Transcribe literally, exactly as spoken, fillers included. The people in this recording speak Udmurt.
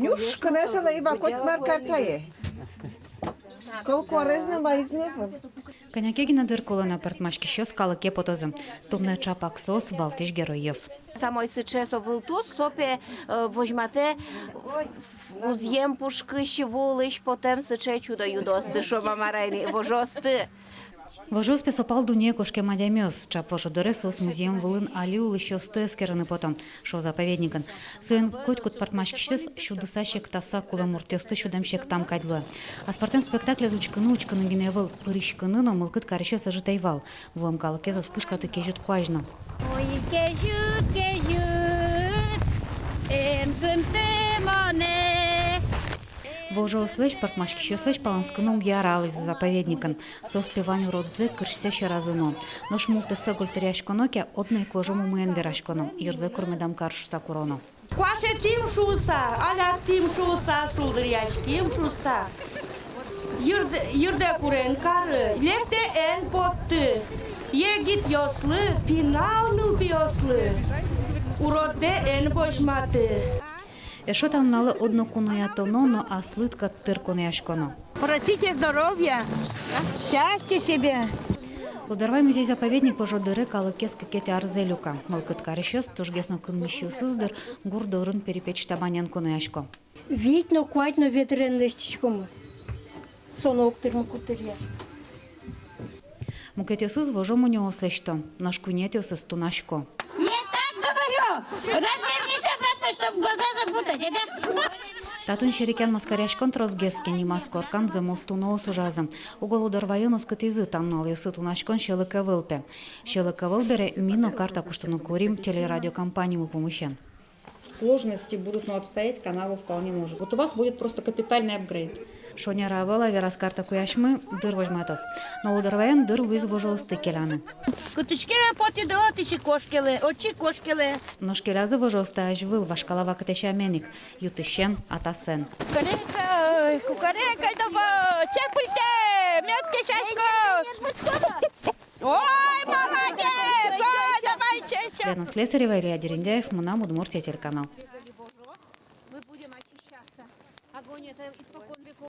Нюш кынэсэ лэйва коть мар картае. Кыл куарез но маиз но ӧвӧл. Кӧня ке гинэ дыр кулэ но, пӧртмаськисьёс калыке потозы. Туннэ чапак соос валтӥсь геройёс. Самой сыӵе со вылтус, со пе, э, возьматэ музъем пушкысь, ву улысь потэм сыӵе чудо-юдоосты, шуом-а, мар-а ини, вожоосты. Вожоос пе со пал дуннее кошкем адямиос. Чап вожодыре соос музъем вылын али улӥсьёсты эскерыны пото, шуо заповедникын. Соин котькуд пӧртмаськисьсэс сюдыса-сектаса, кулэм муртъёсты сюдэм-сектам кадь луэ. Аспӧртэм спектаклез учкыны, учкыны гинэ ӧвӧл, пыриськыны но мылкыд карисьёс ӧжыт ӧй вал. Вуэм калыкез ӧз кышкаты кезьыт куазь но. Ой, кезьыт, кезьыт, эн кынты монэ. Вожоослэсь, пӧртмаськисьёслэсь палэнскыны уг яра, алӥзы заповедникын. Соос пе вань уродзэ, кырсьсэ сьӧразы но. Нош мултэссэ культыръяськоно ке, одно ик вожом умоен вераськоно, йырзэ кур медам кар шуыса куроно. Куашетӥм шуыса, аляктӥм шуыса, шулдыръяським шуыса. Йырд-, йырдэ курен кары, лектэ эн потты. Егитъёслы, пинал нылпиослы уроддэ эн возьматы. Эшшо та нуналэ одно куноятоно но аслыд кӧттыр кунояськоно. Просите здоровья, счастья себе. Лудорвай музей-заповедник вожодыре калыкез кыкетӥ арзэ люка. Мылкыд карисьёс, тужгес но кынмисьёсыз дыр, гур дорын перепеч табанен куноясько. Вить но, куать но ведрен лэсьтӥськомы. Со но уг тырмы куддыръя. Мукетъёсыз вожо мунёос лэсьто, нош куинетӥосыз тунасько. Не так говорю! Разве мне всё равно, чтоб глаза закутать, да? Татын серекъян-маскаръяськон тросгес ке, нимаз коркан зэмос туноос ужазы. Уго Лудорвайын оскытӥзы, та нуналъёсы тунаськон сьӧлык ӧвӧл пе. Сьӧлык ӧвӧл бере, ми но карта куштыны курим телерадиокомпаниямы пумысен. Сложности будут, но отстоять канаву вполне может. Вот у вас будет просто капитальный апгрейд. Шонер-а, ӧвӧл-а, вераз карта куясьмы, дыр возьматоз. Но Лудорвайын дыр вуиз вожоосты келяны. Кытысь ке потӥды, отысь ик кошкелэ, отчы ик кошкелэ. Нош келязы вожоосты азьвыл, вашкала вакытэ сямен ик, ю тысен, атасэн. Кукарека, ой, кукарека, айда, чепыльтэ, мед кесяськоз. Ой, молодец! Ой, давай, ещё, ещё. Лена Слесарева, Илья Дерендяев, «Мынам Удмуртие» телеканал.